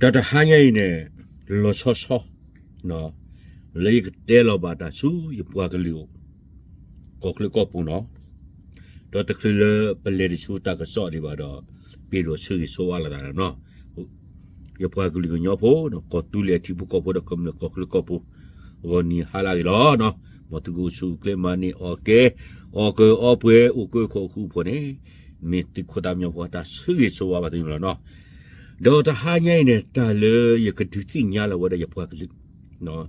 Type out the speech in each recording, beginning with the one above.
တၢ်တဟါညါအံၤန့ၣ် လီၤဆီဆီ လၢယကတဲလီၤဘၣ်တၢ်ဆူယပှၤကလုာ်အိၣ် ကီၢ်ချၢကီၢ်ပူၤနီၤ, ဒီးတချုးလၢပလဲၤတဆူတၢ်ကစီၣ်ဒံးဘၣ်ဒီး ပ့ၤဒိၣ်ဆၢဂ့ၤဆၢဝါလိာ်သးနီၤ, ယပှၤကလုာ်ကညီဖိ ကီၢ်သူလ့ၤထံဖိကီၢ်ဖိဒီးကမျၢၢ်ကီၢ်ချၢကီၢ်ပူၤ ဂီၤနံၤဟါလၢအဂ့ၤလီၤနီၤ, မ်သုကအိၣ်ဆူၣ်အိၣ်ချ့မၤန့ၢ်အီၣ်ကဲ အီၣ်ကၢအီပှဲၤ အိၣ်ကၢခိၣ်ဃူဖိးန့ၣ် မ့ၢ်သုးခိၣ်သးမံညီဖိတၢ်ဆၢဂ့ၤဆၢဝါဘၣ်သုန့ၣ်လီၤနီၤ. ဒီးတဟါညါအံၤန့ၣ် တၢ်လၢယကဒုးသ့ၣ်ညါလီၤဝဲဒၣ်ယပှၤကလုာ်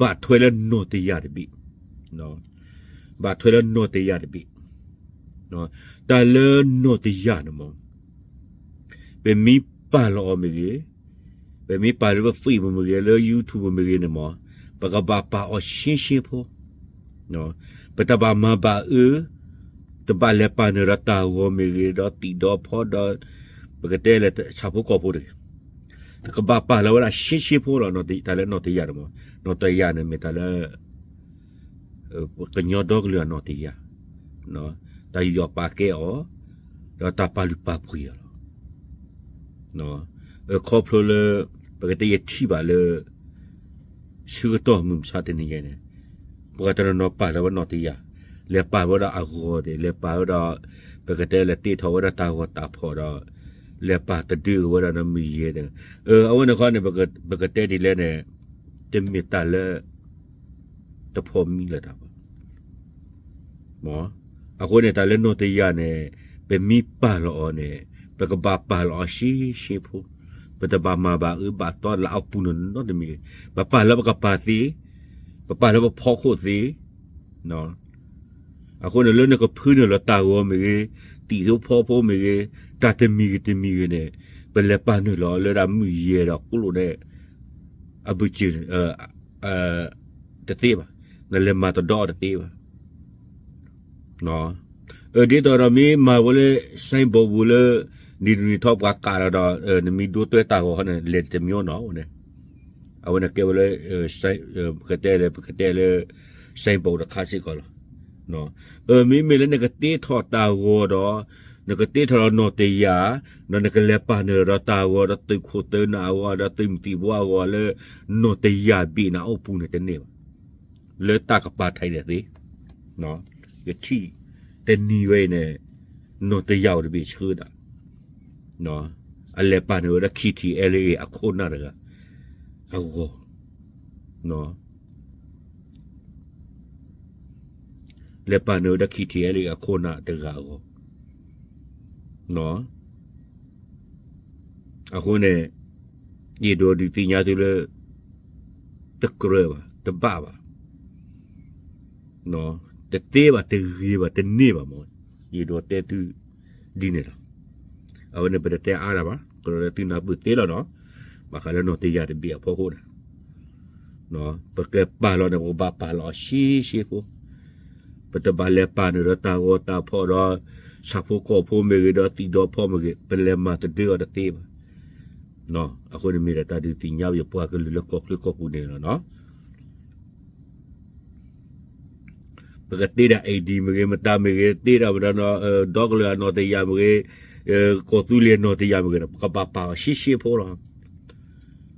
ဘၣ်ထွဲလၢနီၢ်တယၢ်တဘ့ၣ်, ဘၣ်ထွဲလၢနီၢ်တယၢ်တဘ့ၣ်, တၢ်လၢနီၢ်တယၢ်န့ၣ်မ့ၢ် ပမ့ၢ်ပာ်လီၤအီၤမ့ၢ်ဂ့ၤ, ပမ့ၢ်ပာ်လၢပ Facebook မ့ၢ်ဂ့ၤ လၢ YouTube မ့ၢ်ဂ့ၤန့ၣ်မ့ၢ် ပကဘၣ်ပာ်အီၤရှဲရှဲဖိ, ပတဘၣ်မၤဘၣ်အၢ, တဘၣ်လဲၤပာ်နုာ်ဒီးတၢ်ဂီၤမ့ၢ်ဂ့ၤ ဒီးသံၣ်ဒီးဖီဒီး ပကတဲလၢဆၣ်ဖိကီၢ်ဖိတဂ့ၤ, တကဘၣ်ပာ်လီၤဝဲဒၣ်ရှဲရှဲဖိလီၤ. တၢ်လၢနီၢ်တယၢ်န့ၣ်မ့ၢ် နီၢ်တယၢ်န့ၣ်မ့ၢ်တၢ်လၢ ကညီဒီကလုာ်အနီၢ်တယၢ်, တၢ်ယူးယီၣ်ပာ်ကဲအီၤ, ဒီးတၢ်ပာ်လုၢ်ပာ်ပှ့ၤအီၤလီၤ. ခီဖျိလၢ ပကတဲယထံၣ်ဘၣ်လၢ ဆၢကတီၢ်မုၢ်မဆါတနံၤညါန့ၣ် ပှၤတနီၤနီၤပာ်လီၤဝဲနီၢ်တယၢ်, လဲၤပာ်ဝဲဒၣ်အဂီၤသ့ၣ် လဲၤပာ်ဝဲဒၣ် ပကတဲလဲၤတ့ထီၣ်ဝဲဒၣ်တၢ်ဂီၤတၢ်ဖီၣ်ဒီး လဲၤပာ်တဒုဝဲဒၣ်နီၢ်မုၢ်ယဲၢ်ဒီး အဝဲန့ၣ်ခီန့ၣ် ပကတဲဒ်လဲၣ်န့ၣ် တမ့ၢ်တၢ်လၢ တဖိးမံလၢၤတၢ်ဘၣ်. အဃိန့ၣ်တၢ်လၢနီၢ်တယၢ်န့ၣ် ပမ့ၢ်ပာ်လီၤအီၤန့ၣ် ပကဘၣ်ပာ်လီၤအီၤရှဲရှဲဖိ, ပတဘၣ်မၤဘၣ်အၢဘၣ်သီလၢအပူၤနီၢ်နီၢ်တမံၤ, ပပာ်လၢပကပၤသ့, ပပာ်လၢပဖီခိၣ်သ့ အဃိန့ၣ်လၢနကဖုနုာ်လီၤတၢ်ဂီၤမ့ၢ်ဂ့ၤ, သံၣ်ဖိဖီဖိမ့ၢ်ဂ့ၤ, တၢ်တမံၤဂ့ၤတမံၤဂ့ၤန့ၣ် ပလဲၤပာ်နုာ်လီၤလၢဒၣ်မုၢ်ယဲၢ်ဒီးကျိၣ်န့ၣ် အဘုၣ်စၢၤ တသ့ဘၣ်, နလဲၤမၤတဒီးအီၤတသ့ဘၣ်. ဒ်သိးဒီးမ့ၢ်မၤဝဲလၢ စဲဘိးပူၤလၢ နံၤတနံၤထီၣ်ပှၤကးဒီးဒီး နမ့ၢ်ဒိတွဲတၢ်ဂီၤဟီန့ၣ် လဲၤတမံၤနီၤန့ၣ်, အဝဲန့ၣ်ကဲဝဲလၢ ပကတဲလၢ ပကတဲလၢ စဲဘိးတခါစ့ၢ်ကီးလီၤ. မ့မ့ၢ်လၢနကတ့ထီၣ်တၢ်ဂီၤဒီး နကတ့ထီၣ်ဒီးနီၢ်တယၢ် ဒီးနကလဲၤပာ်နုာ်ဒီးတၢ်ဂီၤဒီးသုးခိၣ်သုးနၢ်အဂီၤဒီးသုးမုၢ်သံၣ်ဘိအဂီၤလၢ နီၢ်တယၢ်ဘ့ၣ်န့ၣ်အအိၣ်ပူၤန့ၣ်တန့ၢ်ဘၣ်. လၢတၢ်ကပၤထံးန့ၣ်သ့, ယထံၣ်တနံၤဝဲအံၤန့ၣ် နီၢ်တယၢ်အိၣ်တဘ့ၣ်ဆှၢဒၣ် အလဲၤပာ်နုာ်ဝဲဒၣ် KTLA အခိၣ်နၢ်တဂၤအဂီၤ, လဲၤပာ်နုာ်ဝဲဒၣ် KTLA အခိၣ်နၢ်တဂၤအဂီၤ, အဃိန့ၣ် ယအဲၣ်ဒိးဒုးသ့ၣ်ညါသုလၢ တကြၢးဘၣ် တဘၣ်ဘၣ် တသ့ဘၣ် တဂ့ၤဘၣ် တန့ၢ်ဘၣ်မး, ယအဲၣ်ဒိးတဲသုဒ်န့ၣ်လီၤ. အဝဲန့ၣ်ပတတဲအါတၢ်ဘၣ်, ကဒီးလၢသုနၢ်ပၢၢ်သ့လီၤနီၤ, ဘၣ်ဃးလၢနီၢ်တယၢ်တဘ့ၣ်အဖီခိၣ်န့ၣ် ပကပာ်လီၤန့ၣ် ပကဘၣ်ပာ်လီၤအီၤရှဲရှဲဖိ, ပတဘၣ်လဲၤပာ်နုာ်ဒီးတၢ်ဂီၤတၢ်ဖီၣ်ဒီး ဆၣ်ဖိကီၢ်ဖိမ့ၢ်ဂ့ၤ ဒီးသံၣ်ဒီးဖီမ့ၢ်ဂ့ၤ ပလဲၤမၤတဒၢအီၤတသ့ဘၣ်. အဃိန့ၣ်မ့ၢ်ဒီးတၢ်ဒုးသ့ၣ်ညါယပှၤကလုာ်လၢကီၢ်ချၢကီၢ်ပူၤန့ၣ်လီၤနီၤ. ပကတ့ဒၣ် ID မ့ၢ်ဂ့ၤ မတၤမ့ၢ်ဂ့ၤ တ့ဒၣ်ဝဲဒၣ် ဒီကလုာ်အနီၢ်တယၢ်မ့ၢ်ဂ့ၤ, ကီၢ်သူလ့ၤအနီၢ်တယၢ်မ့ၢ်ဂ့ၤဒီး ပကဘၣ်ပာ်အီၤရှဲရှဲဖိလီၤ.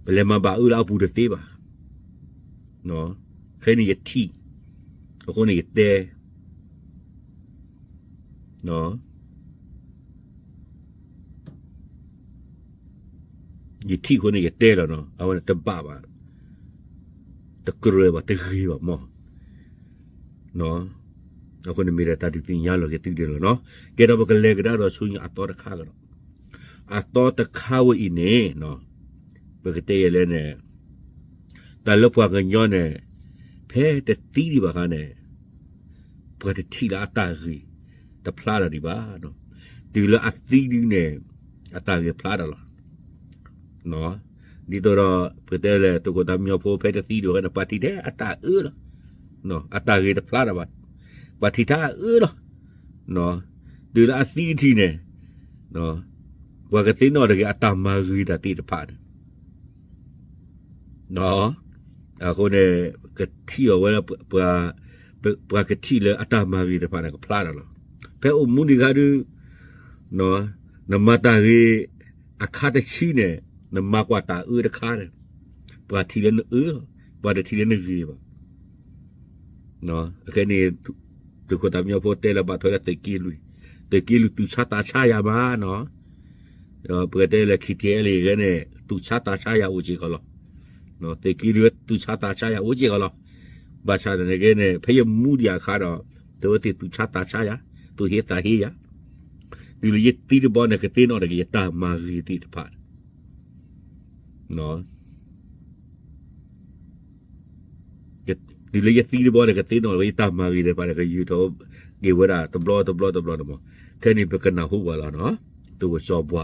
ပလဲၤမၤဘၣ်အၢလၢအပူၤတသ့ဘၣ်. ခဲအံၤန့ၣ်ယထံၣ်, အဃိန့ၣ်ယတဲ ယထံၣ်အဃိန့ၣ်ယတဲလီၤနီၤ, အဝဲန့ၣ်တဘၣ်ဘၣ်, တကြၢးဘၣ် တဂ့ၤဘၣ်မး. အဃိန့ၣ်မ့ၢ်ဒီးတၢ်ဒုးသ့ၣ်ညါလီၤက့ၤသုဒ်န့ၣ်လီၤနီၤ. ကဲဒီးပကလဲၤကဒါဒီးဆူညါအသီတခါကဒီး, အသီတခါဝဲအံၤန့ၣ် ပကတဲယဲလဲၣ်န့ၣ် တၢ်လၢပှၤကညီန့ၣ် ဖဲတသံဒံးဘၣ်အခါန့ၣ် ပှၤတထံၣ်လၢအတၢ်ဂ့ၤတဖျါတၢ်ဒံးဘၣ်. တုၤလၢအသံဒုန့ၣ် အတၢ်ဂ့ၤဖျါတၢ်လီၤ. ဒ်သိးဒီး ပကတဲလဲၣ် သုးခိၣ်သးမံညီဖိ ဖဲတသံဒံးဘၣ်အခါန့ၣ် ပှၤထံၣ်ထဲအတၢ်အၢလီၤ. အတၢ်ဂ့ၤတဖျါတၢ်ဘၣ်. ပှၤထံၣ်ထဲအအၢလီၤ. တုၤလၢအသံထံၣ်န့ၣ် ပှၤကသ့ၣ်နီၣ်တဂ့ၤ အတၢ်မၤဂ့ၤတၢ်သ့ၣ်တဖၣ်န့ၣ် အဃိန့ၣ် ကထံၣ်အီၤဝဲ ပှၤကထံၣ်လၢအတၢ်မၤဂ့ၤတဖၣ်န့ၣ် ကဖျါတၢ်လီၤ. ဖဲအိၣ်မူဒံးခါဒု နမၤတၢ်ဂ့ၤအခါတဆံန့ၣ် နမၤကွၢ်တၢ်အၢတခါန့ၣ်, ပှၤထံၣ်လၢနအၢ, ပှၤတထံၣ်လၢနဂ့ၤဘၣ်. အခဲန့ၣ် သုးခိၣ်သးမံညီဖိတဲလၢဘၣ်ထွဲလၢသုးက့လွံၢ်, သုးက့လွံၢ်သူၣ်ဆါသးဆါယၤမးနီၤ. ပကတဲလၢ ခံထံအဲလ့ၣ် ဂဲန့ၣ် သူၣ်ဆါသးဆါယၤအိၣ်စ့ၢ်ကီးလီၤ. သုးက့လွံၢ်သူၣ်ဆါသးဆါယၤအိၣ်စ့ၢ်ကီးလီၤ. ဘၣ်ဆၣ်န့ၣ်ဂ့ၤန့ၣ် ဖဲယမူဒံးအခါဒီး တဝဲသ့ၣ်သူၣ်ဆါသးဆါယၤ, သူၣ်ဟ့သးဟ့ယၤ, တုၤလၢယသံတဘျီန့ၣ် ကသ့ၣ်နီၣ်တဂ့ၤ ယတၢ်မၤဂ့ၤသ့ၣ်တဖၣ် တုၤလၢယသံတဘျီန့ၣ် ကသ့ၣ်နီၣ်လၢယတၢ်မၤဂ့ၤသ့ၣ်တဖၣ်န့ၣ် ကယုၢ်ထီၣ်က့ၤဝဲဒၣ်တဘျီတဘျီတဘျီန့ၣ်မး. ခဲန့ၣ်ပကနၢ်ဟူဘၣ်လီၤနီၤ, သုးခိၣ်စီၤပှၤ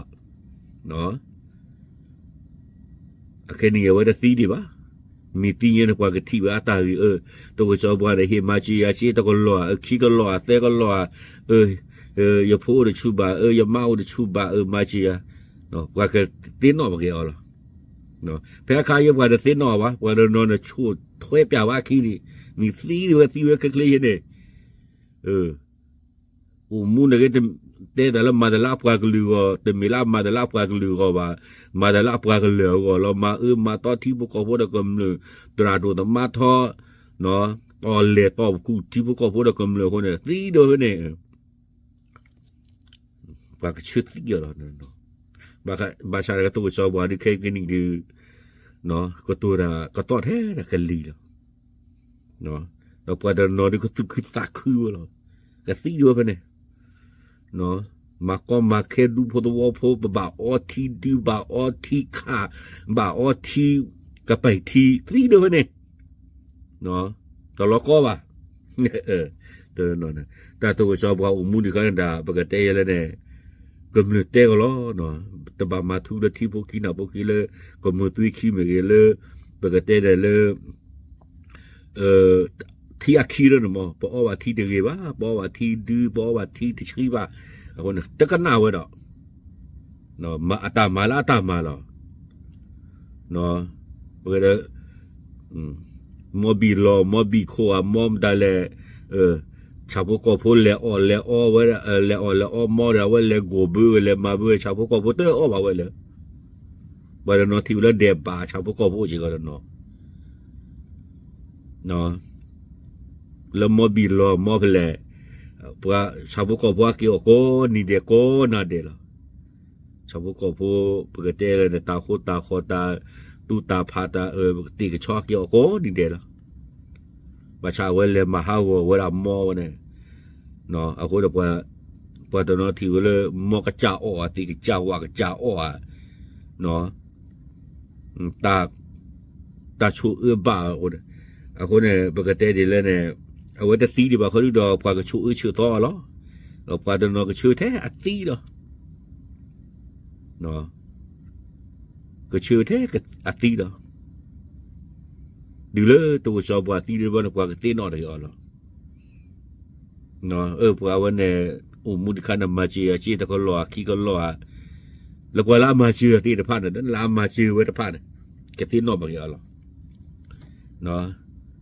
အခဲန့ၣ်အဝဲတသံဒံးဘၣ်. မ့ၢ်သံညါန့ၣ် ပှၤကထံၣ်ဝဲအတၢ်ဂ့ၤ, အၢ, သုးခိၣ်စီၤပှၤန့ၣ် ဟ့ၣ်မၤစၢၤယၤ စ့တကလီၢ်, အၢ, ခံကလီၢ်, သၢကလီၢ်, အၢ, ယဖိအိၣ်တဆူၣ်ဘၣ်, အၢ, ယမါအိၣ်တဆူၣ်ဘၣ်, အၢ, မၤစၢၤယၤ, ပှၤကသ့ၣ်နီၣ်ပက့ၤအီၤလီၤ. ဖဲအခါယဲပှၤတသ့ၣ်နီၣ်ဘၣ်, ပှၤတနီၤန့ၣ်ဆိၣ်ထွဲပျးဝဲအခံန့ၣ်, မ့ၢ်သံဒံးဝဲသံဝဲချ့ချ့ယဲန့ၣ် အိၣ်မူန့ၣ်ဂ့ၤ တဲတၢ်လၢမၤတၢ်လၢအပှၤကလုာ်အဂီၢ်, တမ့ၢ်လၢအမၤတၢ်လၢအပှၤကလုာ်အဂီၢ်ဘၣ်, မၤတၢ်လၢအပှၤကလုာ်အဂီၢ်လီၤ. မၤအၢမၤသီထံဖိကီၢ်ဖိဒီးကမျၢၢ်, သရၣ်ဒိၣ်သမါထီ, တီၢ်လဲၢ်တီၢ်ပကူၣ်ထံဖိကီၢ်ဖိဒီးကမျၢၢ်အဃိန့ၣ် သံဒိၣ်ဖဲန့ၣ် ပှၤကဆၢသံအီၤလီၤ. ဘၣ်ဆၣ်ဒီးကတိၤကစီၤပှၤဒုးခဲကနံၣ်ဒုး ကတိၤတၢ်ကသီၣ်ထဲဒၣ်ကလံၤလီၤ. ဒီးပှၤတနီၤဒုးကသူၣ်ခုသးခုဝဲလီၤ. ကသံဒိၣ်ဖဲန့ၣ် မၤကီမၤခဲဒူဖိသဝီဖိ ပဘၣ်အီထံဒု ဘၣ်အီထံခး ဘၣ်အီထံ ကပၤထံ သံဒိၣ်ဖဲန့ၣ် တလီၤကီဘၣ်. တၢ်တိၤကစီၤပှၤအိၣ်မူဒံးခါန့ၣ်ဒၣ် ပကတဲယဲလၢန့ၣ် ကမျၢၢ်တဲကလီၤ, တဘၣ်မၤထူလၢထံဖိကံနီၤဖိခံလၢ ကမျၢၢ်သွံခံမ့ၢ်ဂ့ၤလၢ ပကတဲဒၣ်လၢ ထံအခံလၢန့ၣ်မး ပအီဘၣ်ထံတဂ့ၤဘၣ်, ပအီဘၣ်ထံဒု ပအီဘၣ်ထံတဆှံဘၣ်, အဃိန့ၣ် တကနၣ်ဝဲဒီး အတၢ်မၤလၢအတၢ်မၤလီၤ. ပကတဲ မီဘံၣ်လီၤ မီဘံၣ်ခိၣ်ဧါ မီမတၤလဲၣ်, ဆၣ်ဖိကီၢ်ဖိလဲၤအီၣ်လဲၤအီဝဲ, လဲၤအီၣ်လဲၤအီမီဒီး အဝဲလဲၤဂီၢ်ဘၢဝဲ လဲၤမၤဘၢဝဲ ဆၣ်ဖိကီၢ်ဖိတအီၣ်ဘၣ်ဝဲလၢ ပှၤတနီၤထံၣ်ဝဲလၢဒဲးဘး ဆၣ်ဖိကီၢ်ဖိအိၣ်စ့ၢ်ကီးတနီၤ လၢမီဘံၣ်လီၤမီဖဲလဲၣ်, ပှၤဆၣ်ဖိကီၢ်ဖိအက့ၤအီၣ်ကိးနံၤဒဲးကိးနၤဒဲးလီၤ. ဆၣ်ဖိကီၢ်ဖိ ပကတဲလၢန့ၣ် တၢ်ဃိတၢ်ဃီၤ တၢ်သူၣ်တၢ်ဖး တၢ်အၢ တ့ၢ်ကဆီအက့ၤအီၣ်ကိးနံၤဒဲးလီၤ. ဘၣ်ဆၣ်အဝဲလဲၤမၤဟးဂီၤဝဲဒၣ်မီဝဲန့ၣ်, အဃိဒီး ပှၤတနီၤထံၣ်ဝဲလၢ မီကစၢ်အီၣ်ဧါ သ့ၣ်ကစၢ်ဝၣ်ကစၢ်အီၣ်ဧါ တၢ်ဆိၣ်အၢဘၣ်အဃိန့ၣ်, အဃိန့ၣ် ပကတဲဒ်လဲၣ်န့ၣ်, အဝဲတသံဒံးဘၣ်ဃီဒီး ပှၤကဆိၣ်အၢဆိၣ်သီအီၤလီၤ. ပှၤတနီၤကဆၢထဲအသံလီၤ. ကဆၢထဲအသံလီၤ. တုၤလၢတဝီစီၤပှၤသံတဘျီန့ၣ် ပှၤကသ့ၣ်နီၣ်တဂ့ၤအီၤလီၤ. အၢ ပှၤဝဲန့ၣ် အိၣ်မူတခါန့ၣ် မၤစၢၤယၤစ့တကလီၢ်ဧါ ခံကလီၢ်ဧါ, လၢပှၤလၢအမၤစၢၤသ့ၣ်တဖၣ်န့ၣ် လၢအမၤစၢၤဝဲတဖၣ်န့ၣ် ကသ့ၣ်နီၣ်ဘၣ်က့ၤအီၤလီၤ.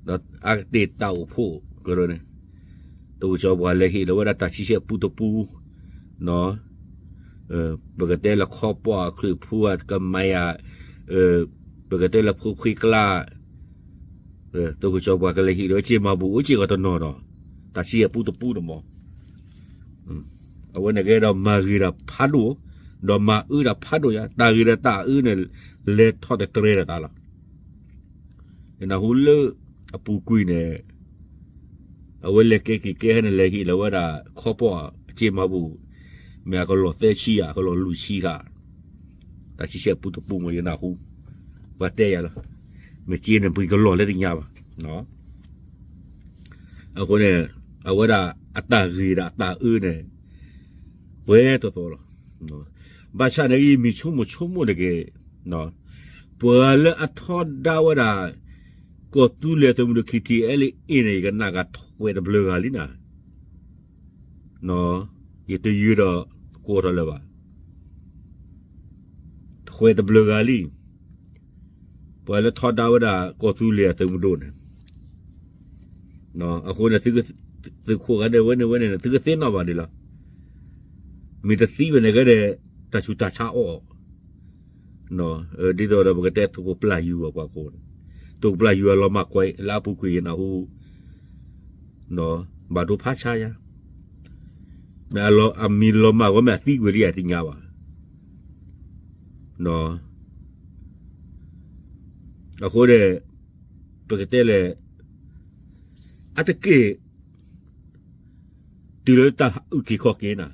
ဒီးအကတ့ၢ်တၢ်အိၣ်ဖှိၣ်ကရၢန့ၣ်, တဝီစီၤပှၤလဲၤဟ့ၣ်လီၤဝဲဒၣ်တၢ်ဆံဆဲၣ်ပူတပူ, ပကတဲလၢခီပီၢ်အချၢၣ်ဖူအကမၤယၤ, ပကတဲလၢဖိခွ့ကျါ, တဝီစီၤပှၤကလဲၤဟ့ၣ်လီၤဝဲစ့မၤဘူၣ်အိၣ်စ့ၢ်ကီးတနီၤဒီး တၢ်ဆံဆဲၣ်ပူတပူန့ၣ်မး အဝဲန့ၣ်ကဲဒီးမၤဂ့ၤတၢ်ဖးဒိၣ်, ဒီးမၤအၢတၢ်ဖးဒိၣ်ညါ, တၢ်ဂ့ၤဒီးတၢ်အၢန့ၣ် လဲၤထီၣ်တတြဲၤဒီးတၢ်လီၤ. နၢ်ဟူလၢအပူၤကွံာ်န့ၣ်, အဝဲလဲၤကဲက့ၤကဲဟဲန့ၣ် လဲၤဟ့ၣ်လီၤဝဲဒၣ် ခီပီၢ်စ့မၤဘူၣ်, မ့ၢ်အကလီၢ်သၢဆံဧါ, အကလီၢ်လွံၢ်ဆံဧါ, တၢ်ဆံဆဲၣ်ပူတပူမး ယနၢ်ဟူ, ပှၤတဲယၤလီၤ. မ့ၢ်စ့န့ၣ် ပှၤကလီၢ်လၢတညါဘၣ် အဃိန့ၣ် အဝဲဒၣ်အတၢ်ဂ့ၤဒီးအတၢ်အၢန့ၣ် ပှဲၤတသီလီၤ. ဘၣ်ဆၣ်န့ၣ်ဂ့ၤ မ့ၢ်ဆိကမိၣ်ဆိကမိၣ်တက့ၢ်, ပှၤလၢအထီဒါဝဲဒၣ် ကီၢ်သူလ့ၤသုးမုၢ်ဒိၣ် ခံထံအဲလ့အ့ၣ်န့ၣ် ယကနၣ်ကထွဲးတဘျုးဂၤလံနၤ, ယတယုၢ်ဒီးကိးထီၣ်လၢၤဘၣ် ထွဲးတဘျုးဂၤလံ, ပှၤလၢထီဒါဝဲဒၣ်ကီၢ်သူလ့ၤအသုးမုၢ်ဒိၣ်န့ၣ်, အဃိန့ၣ် သုးခိၣ်ဂၤဒဲးဝဲန့ၣ်ဝဲန့ၣ် သုကသ့ၣ်နီၣ်ဘၣ်ဒ်လီၤ. မ့ၢ်တသံဝဲန့ၣ်ကဲဒီး တၢ်ဆူးတၢ်ဆါအီၣ်, ဒ်သိးဒီးပကတဲသုးခိၣ်ပျၢ်ယူၤအပှၤကိးန့ၣ်, သုးခိၣ်ပျၢ်ယူၤအလီၤမၢ်ကွဲးလၢအပူၤကွံာ်ယနၢ်ဟူ, ဘၣ်ဒိဖးဆါယၤ, မ့ၢ်အမံၤလီၤမၢ်ဝဲမ့ၢ်အသံကွံာ်လံယသ့ၣ်ညါဘၣ်. အဃိန့ၣ် ပကတဲလဲၣ်, အါတက့ၢ် တုၤလၢတၢ်အုၣ်က့ၤခီၣ်က့ၤနၤ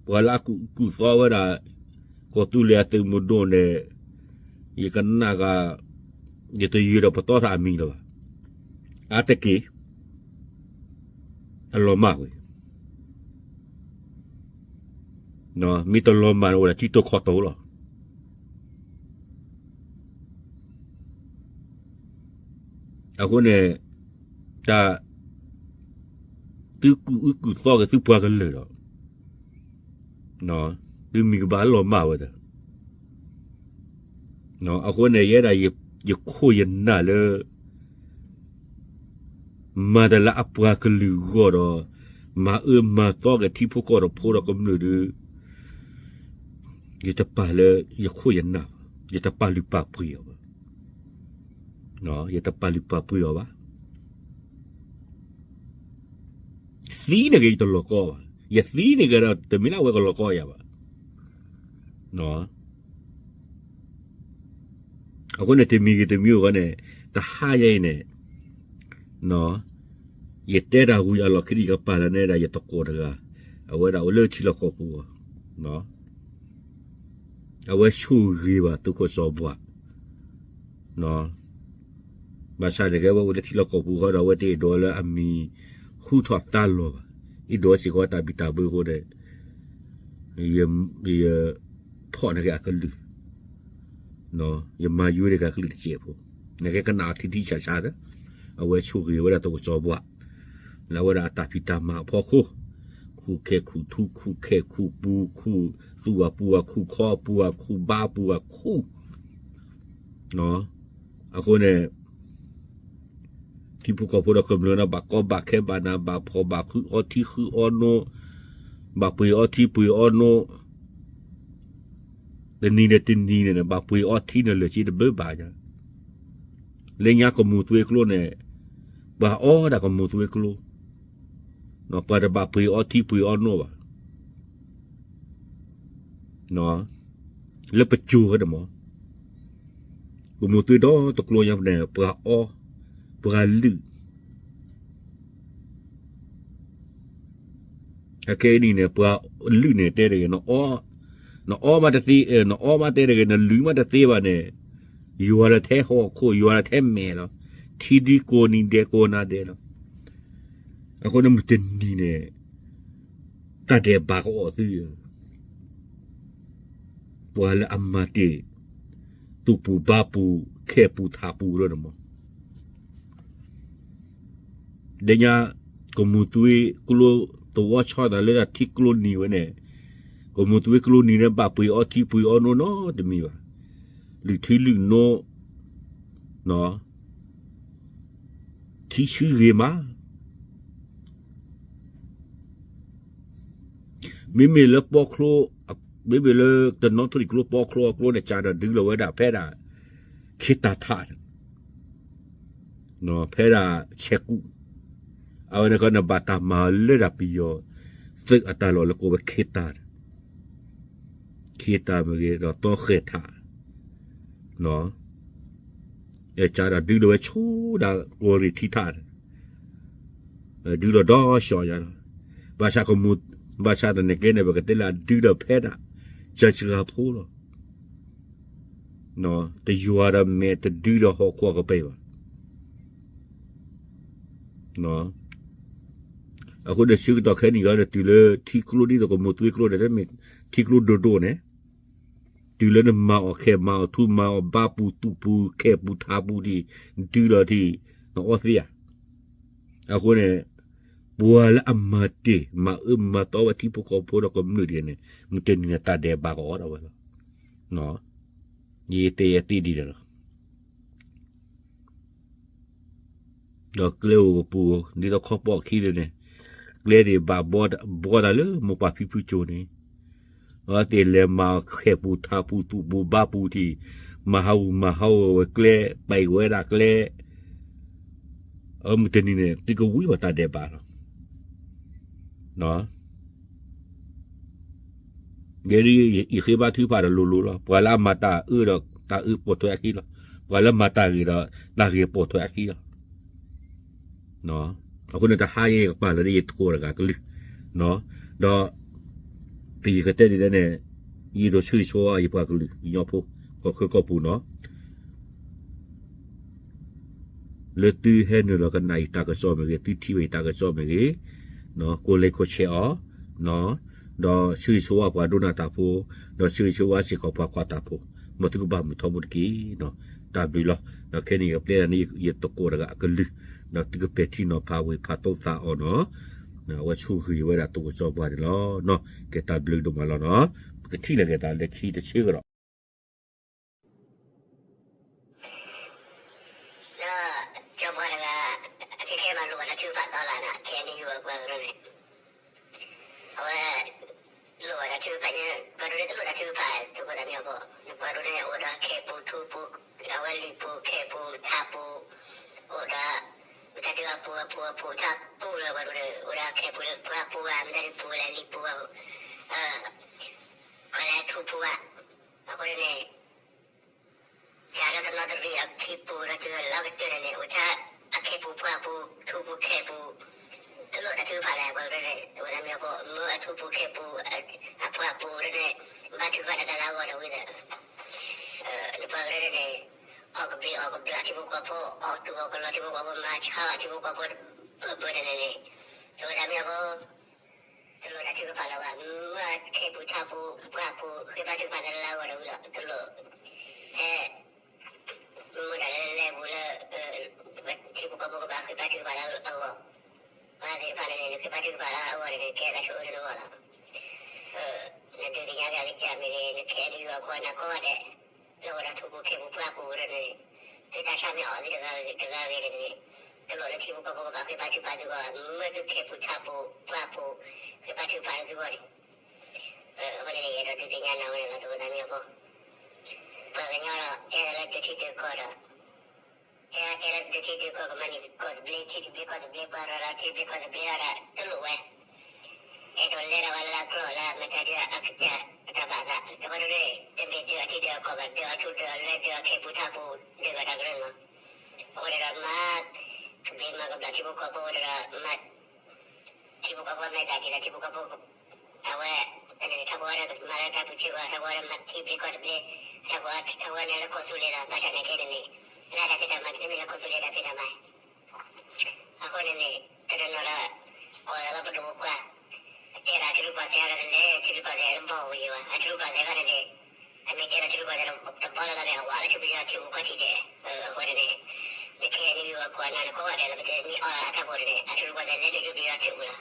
ပှၤလၢအကူၣ်သီဝဲဒၣ် ကီၢ်သူလ့ၤအသုးမုၢ်ဒိၣ်န့ၣ် ယကနၣ်ဂၤ ယတယုာ်ဒီးပသီထီၣ်အမံၤလၢၤဘၣ်. အါတက့ၢ် အလီၤမၢ်ဝဲ, မ့ၢ်တလီၤမၢ်န့ၣ်အိၣ်ဒၣ်ကံတိခီၣ်တိလီၤ. အဃိန့ၣ် တၢ် သုကူၣ်အုၣ်ကူၣ်သီက့ၤသုပှၤကလုာ်ဒီး သုမံၤကဘၣ်လီၤမၢ်ဝဲဒီး အဃိန့ၣ် ယဲဒၣ်ယခိၣ်ယနၢ်လၢ မၤတၢ်လၢအပှၤကလုာ်ဂီၢ်ဒီး မၤအၢမၤသီက့ၤထံဖိကီၢ်ဖိဒီးကမျၢၢ်ဒီး ယတပာ်လၢယခိၣ်ယနၢ်ဘၣ်, ယတပာ်လုၢ်ပာ်ပှ့ၤအီၤဘၣ်, ယတပာ်လုၢ်ပာ်ပှ့ၤအီၤဘၣ်. သံန့ၣ်ဂ့ၤ ယတလီၤကီဘၣ်, ယသံန့ၣ်ဂ့ၤဒီး တမ့ၢ်လၢအဝဲကလီၤကီယၤဘၣ်. အဃိန့ၣ် တမံၤဂ့ၤတမံၤဂ့ၤအဂီၢ်န့ၣ် တဟါညါအံၤန့ၣ် ယတဲတၢ်ဝံၤအလီၢ်ခံဒီး ယကပာ်လီၤန့ၢ်ဒၣ်ယသကိးတဂၤ, အဝဲဒၣ်အိၣ်လၢထံလီၢ်ကီၢ်ပူၤအဂီၢ်, အဝဲဆိၣ်ဂ့ၤဘၣ်သုးခိၣ်စီၤဘှး, ဘၣ်ဆၣ်န့ၣ် ကဲဝဲအိၣ်လၢထံလီၢ်ကီၢ်ပူၤဃီဒီး အဝဲတအဲၣ်ဒိးလၢအမံၤဟူထီၣ်သါလီၤဘၣ်, အဲၣ်ဒိးစ့ၢ်ကီးတၢ်ဘံၣ်တၢ်ဘၢအဃိန့ၣ် ယ ဖီၣ်န့ၢ်က့ၤအကလုၢ်, ယမၤယွၤန့ၢ်က့ၤအကလုၢ်တစဲးဖိ, နကဲကနၣ်အီၤထံထံဆးဆးဒီး အဝဲဆိၣ်ဂ့ၤဝဲဒၣ်သုးခိၣ်စီၤဘှး လၢအဝဲဒၣ်အတၢ်ဖံးတၢ်မၤအဖီခိၣ်, ခူၣ်ခဲခူၣ်ထူ ခူၣ်ခဲခူၣ်ပူၤ ခူၣ်သူၣ်အပူၤ အခူၣ်ခီအပူၤ အခူၣ်ဘါအပူၤ အခူၣ် အဃိန့ၣ် ထံဖိကီၢ်ဖိဒီးကမျၢၢ်န့ၣ် ဘၣ်ကီဘၣ်ခဲဘၣ်နးဘၣ်ဖှီၣ် ဘၣ်ဃုအီထံဃုအီနိ, ဘၣ်ပှ့ၤအီထံပှ့ၤအီနိ, တနံၤန့ၣ်တနံၤန့ၣ် ဘၣ်ပှ့ၤအီထံန့ၣ်လၢာ်စ့တဘၢဘၣ်ညါ, လၢညါကမူၤသွ့ကျိန့ၣ် ပှၤအီဒၣ်ကမူၤသွ့ကျိ, ပှၤတဘၣ်ပှ့ၤအီထံပှ့ၤအီနိဘၣ် လၢပစိၤဝဲန့ၣ်မး, ကမူၤသွ့ဒီတကျိညါန့ၣ် ပှၤအီ, ပှၤလုၢ်, အခဲအံၤန့ၣ် ပှၤလုၢ်န့ၣ်တဲတဂ့ၤ, နအီမးတသ့, နအီမးတဲတဂ့ၤ, နလုၢ်မးတသ့ဘၣ်န့ၣ်, ယွၤလၢထဲဟီၣ်ခိၣ် ယွၤလၢထဲမဲာ်လီၤ, ထံဒုကိးနံၤဒဲးကိးနၤဒဲးလီၤ. အဃိန့ၣ်မုၢ်တနံၤန့ၣ် တၢ်ဒဲးဘးကအီၣ်သု, ပှၤလၢအမၤတ့ၢ် သူၣ်ပူၤဘါပူၤ ခဲပူၤထးပူၤလီၤန့ၣ်မး, ဒ်ညါ ကမူၤသွ့ကျိ သဝီဆီသးလၢဒၣ်ထံကျိနံၤဝဲန့ၣ်, ကမူၤသွ့ကျိနံၤန့ၣ် ဘၣ်ပှ့ၤအီထံပှ့ၤအီနိနီတမံၤဘၣ်, လုၢ်ထံလုၢ်နိ ထံဆှံဂ့ၤမး, မ့မ့ၢ်လၢပီချိ, မ့မ့ၢ်လၢတနီသရံၣ်ကျိပီချိအကျိန့ၣ် ကးဒီးဒုးလီၤဝဲဒၣ်ဖဲဒၣ် ခ့တၢ်ထးန့ၣ်, ဖဲဒၣ်ဆဲးကူၣ်, အဝဲန့ၣ်ခီန့ၣ် ဘၣ်တၢ်မၤလၢဒၣ်ပယီၤသုးအတၢ်လီၢ်လၢကိးဝဲခ့တၢ်န့ၣ်, ခ့တၢ်မ့ၢ်ဂ့ၤ ဒီးသီဃဲၤထး ကးဒီးဒုးလီၤဝဲဆိဒၣ်ကီၢ်ရ့ၣ်ထံထးန့ၣ်, ဒုးလီၤဒီးဆှီယါလီၤ, ဘၣ်ဆၣ်ကမူၤ, ဘၣ်ဆၣ်တနံၤကဲန့ၣ် ပကတဲလၢအဒုးဒီးဖဲဒၣ် ကၢ်စှၤဖိလီၤ, တယွၤဒီးမဲာ်တဒုးဒီးဟီၣ်ခိၣ်ကပၤဘၣ် အဃိန့ၣ်ဆၢကတီၢ်ခဲအံၤန့ၣ် တုၤလၢထံကျိဒ်သိးကမူၤသွ့ကျိန့ၣ် မ့ၢ်ထံကျိဒိၣ်ဒိၣ်န့ၣ်, တုၤလၢနမၤအီၣ်ခဲမၤအီၣ်ထူ မၤအီၣ်ဘါပူၤသူၣ်ပူၤ ခဲပူၤထးပူၤဒံး ဒုးလီၤဒံး နအီသ့ဧါ. အဃိန့ၣ် ပှၤလၢအမၤတ့ၢ် မၤအၢမၤသီဝဲထံဖိကီၢ်ဖိဒီးကမျၢၢ်ဒ်န့ၣ် မုၢ်တနံၤန့ၣ် တၢ်ဒဲးဘးကအီၣ်ဒၣ်ဝဲလီၤ. ယတဲယသ့ဒ်န့ၣ်လီၤ. ဒီးကျဲအိၣ်ကပူၤ ဒ်သိးခီပီၣ်ခံန့ၣ်န့ၣ် ကျဲန့ၣ်ဘၣ်ဘှီတၢ်လၢမိၢ်ပၢ်ဖံဖုစိၤန့ၣ်, အဝဲသ့ၣ်လဲၤမၤအီၤခဲပူၤထးပူၤသူၣ်ပူၤဘါပူၤထံး, မၤဟးဂူာ်မၤဟးဂီၤဝဲကျဲ, ပာ်အီၤဝဲဒၣ်ကျဲ, အမုၢ်တနံၤန့ၣ် သုကဝံၤဘၣ်တၢ်ဒဲးဘးလီၤ. ယဲဒၣ်ယဃ့ဘါထုကဖၣ်ဒီးလိၤလိၤလီၤ. ပှၤလၢအမၤတၢ်အၢဒီး တၢ်အၢပိာ်ထွဲအခံလီၤ. ပှၤလၢမၤတၢ်ဂ့ၤဒီး တၢ်ဂ့ၤပိာ်ထွဲအခံလီၤ. အဃိန့ၣ် တဟါအံၤယကပာ်လီၤဒ်ယသကိးတဂၤကလုၢ်, ဒီး ပယကတဲဒ်လဲၣ်န့ၣ်, ယအဲၣ်ဒိးဆၢဂ့ၤဆၢဝါယပှၤကလုာ်ကညီဖိ ကီၢ်ချၢကီၢ်ပူၤနီၤ, လၢသုဟဲနုာ်လီၤကနၣ်ယတၢ်ကစီၣ်မ့ၢ်ဂ့ၤ, သုထံၣ်ဘၣ်ယတၢ်ကစီၣ်မ့ၢ်ဂ့ၤ, ကိးလဲၤကိးဆဲးအီၤ, ဒီးဆၢဂ့ၤဆၢဝါပှၤဒိကနၣ်တၢ်ဖိ, ဒီးဆၢဂ့ၤဆၢဝါစ့ၢ်ကီးပှၤကွၢ်တၢ်ဖိ, မ်သုကဘၣ်မုာ်ထီဘိတက့ၢ်. တၢ်ဘျုးလီၤ. ဒီးခဲအံၤယကပျဲဒၣ်န့ၢ်ယသကိးတဂၤအကလုၢ်, ဒီးသုကပဲာ်ထံနီၤဖးဝံၤဖးသိသးအီၤနီၤ, အဝဲဆိၣ်ဂ့ၤဝဲဒၣ်သကိးစီၤပှၤန့ၣ်လီၤ. ကဲတၢ်ဘျုးဒိၣ်မးလီၤနီၤ, ပကထံၣ်လိာ်က့ၤသးလၢခံတဆၢကဒီး ဒီး ကၠီပှၤတဂၤ အခဲခဲမၤလိာ်ဘၣ်တၢ်ထုကဖၣ်သီလၢ်န့ၣ် ခဲအံၤန့ၣ်ယိၤအပှၤကရၢန့ၣ် အဝဲ လိၣ်ဘၣ်တၢ်ထုကဖၣ်, ပှၤဒိးန့ၣ်တလိၣ်တၢ်ထုကဖၣ် သုးခိၣ်သးမံအီၤဖိ, ပှၤဒိးန့ၣ်အိၣ်ဒီးခဲပူၤထူပူၤ, အဝဲလံာ်ပူၤခဲပူၤထးပူၤ, အိၣ်ဒီး မတၤဒုးအပူၤအပူၤအပူၤထးပူၤလၢပှၤဒိးန့ၣ် အိၣ်ဒီးခဲပူၤလၢပှၤပူၤဧါ, မတၤဒုးပူၤလၢလံာ်ပူၤဧါ, ပှၤလဲၤထူပူၤဧါ, အဃိန့ၣ် ယၤလၢတနီသရံၣ်အခံပူၤဒီးတုၤလီၤကတၢၢ်န့ၣ်န့ၣ် အိၣ်ထဲအခဲပူၤပှၢ်ပူၤ ထူပူၤခဲပူၤ, တလိၣ်တၢ်ထုကဖၣ်လၢပှၤကရၢန့ၣ် တဝဲဒၣ်မ့ၢ်အဖိ မ့ၢ်အထူပူၤခဲပူၤ အပှၢ်ပူၤန့ၣ် ဘါထုကဖၣ်တၢ်လၢအဂီၢ်ဒီးဝံၤဒီး နပှၤကရၢန့ၣ်န့ၣ် အီၣ်ကဘျံးအီၣ်ကဘျၣ်ထံဖိကီၢ်ဖိ အီၣ်တူၢ်အီၣ်ကလီထံဖိကီၢ်ဖိ မၤဆါဘၣ်ထံဖိကီၢ်ဖိ ပၢၢ်ပၢၢ်န့ၣ်န့ၣ် တဝဲဒၣ်မ့ၢ်အဖိ တလိၣ်တၢ်ထုကဖၣ်လၢၤဘၣ်, မ့ၢ်အခဲပူၤထးပူၤ ပှၢ်ပူၤ ဃ့ဘါထုကဖၣ်တၢ်လၢအဂီၢ်ဒီးဝံၤဒီး တလိၣ် ဟဲ မ့ၢ်ဒၣ်လဲၤလဲၤပူၤလၢ ထံဖိကီၢ်ဖိကဘၣ်ဃ့ဘါထုကဖၣ်လၢအဂီၢ်, ပှၤသ့ၣ်တဖၣ်န့ၣ်န့ၣ် နဃ့ဘါထုကဖၣ်လၢအဂီၢ်န့ၣ်န့ၣ် ကဲတၢ်ဆိၣ်အၢတနီၤလီၤ. နဒုးသ့ၣ်ညါက့ၤအကစၢ်မ့ၢ်ဂ့ၤ နခဲအံၤန့ၣ်ယိၤအခိၣ်အနၢ်ကိးဂၤဒဲး လၢအိၣ်ဒီးထူပူၤခဲပူၤပှၢ်ပူၤဝဲဒၣ်န့ၣ်န့ၣ် သုတၢ်ဆါမ့ၢ်အီၣ်သုတဂၤဂ့ၤတဂၤဂ့ၤန့ၣ်န့ၣ် တလိၣ်လၢထံဖိကီၢ်ဖိကဘၣ်ဃ့ဘါထုကဖၣ်သုဂီၢ်ဘၣ်, မ့ၢ်သုခဲပူၤထးပူၤ ပှၢ်ပူၤ ဃ့ဘါထုကဖၣ်လၢသုဂီၢ်န့ၣ် အဃိန့ၣ်န့ၣ် ယအဲၣ်ဒိးဒုးသ့ၣ်ညါနၤဝဲန့ၣ်လီၤ သဝီသးမံအဖိ, ပှၤကညီဒီး တဲလၢဒုးထံဒုးကီၢ်ဒီး တဲလၢဒုးထံဒုးကီၢ် ကမၤန့ၢ်ကီၢ်သဘျ့ ထံသဘျ့ကီၢ်သဘျ့ ပှၤရၤလီၤထံသဘျ့ကီၢ်သဘျ့ဒီး တလိၣ်ဝဲ အဲၣ်ဒိးလဲၤဒီးဝဲလၢကျိာ်လၢအမဲာ်ညါဒုးအကစၢ်အတၢ်ဘၣ်သး တဝဲဒၣ် တမ့ၢ်ဒုးအထံဒုးအကီၢ်ဘၣ် ဒုးအထူဒုးအလွဲဒုးအခဲပူၤထးပူၤ ဒုးဂီၤတၢ်ကရၢလီၤ. အဃိန့ၣ်ဒီးမၤ ကဘျံးမၤကဘျၣ်ထံဖိကီၢ်ဖိဒီးမၤ ထံဖိကီၢ်ဖိမဲာ်သၣ်က့ၤဒီးထံဖိကီၢ်ဖိ အဝဲ တၢ်န့ၣ်ထီဘိဝဲဒၣ်မၤလၢတၢ်ပူၤဆံးဂီၢ် ထီဘိဝဲဒၣ်မၤထံသဘျ့ကီၢ်သဘျ့ ထီဘိဝဲထီဘိဝဲန့ၣ်လၢကီၢ်သူလ့ၤလီၤ ဘၣ်ဆၣ်နာ်က့န့ၣ်န့ၣ် လၢတၢ်ဖံးတၢ်မၤတမ့ၢ်လၢကီၢ်သူလ့ၤတၢ်ဖံးတၢ်မၤ အဃိန့ၣ်န့ၣ် တနီၤနီၤဒီး ကိးလီၤပဒိၣ်ပပှၢ် တဲဒၣ်ထံရူၢ်ကီၢ်သဲးဒီးတလဲၤထံရူၢ်ကီၢ်သဲးတဘီၣ်ဝံၤဘၣ် အထံရူၢ်ကီၢ်သဲးခီန့ၣ်န့ၣ် အမ့ၢ်တဲဒီးထံရူၢ်ကီၢ်သဲးတဘီၣ်လီၤလီၤန့ၣ် အဝဲလၢထံရူၢ်ကီၢ်သဲးထံဒဲး အဃိန့ၣ်န့ၣ် နခဲအံၤန့ၣ်ယိၤအခိၣ်အနၢ်နကိးဂၤဒဲးလၢပတဲမ့ၢ်အီၣ်လၢအထးခိၣ်န့ၣ် အထံရူၢ်ကီၢ်သဲးလဲၤနုာ်ထံရူၢ်ကီၢ်သဲးထံပူၤလီၤ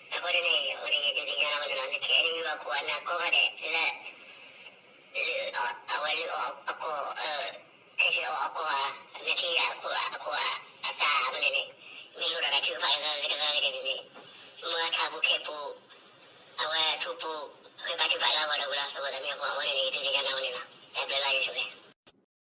အဃိန့ၣ်န့ၣ် အဝဲန့ၣ်ယဒုးသ့ၣ်ညါလီၤဝဲန့ၣ်လီၤ နခဲအံၤန့ၣ်ယိၤအခိၣ်အနၢ်ကိးဂၤဒဲးလၢ လၢ အဝဲလၢအီၣ်အကီၢ် ခဲဆ့အီၣ်အကီၢ်ဧါ နထံၣ်အခိၣ်အခိၣ်ဧါ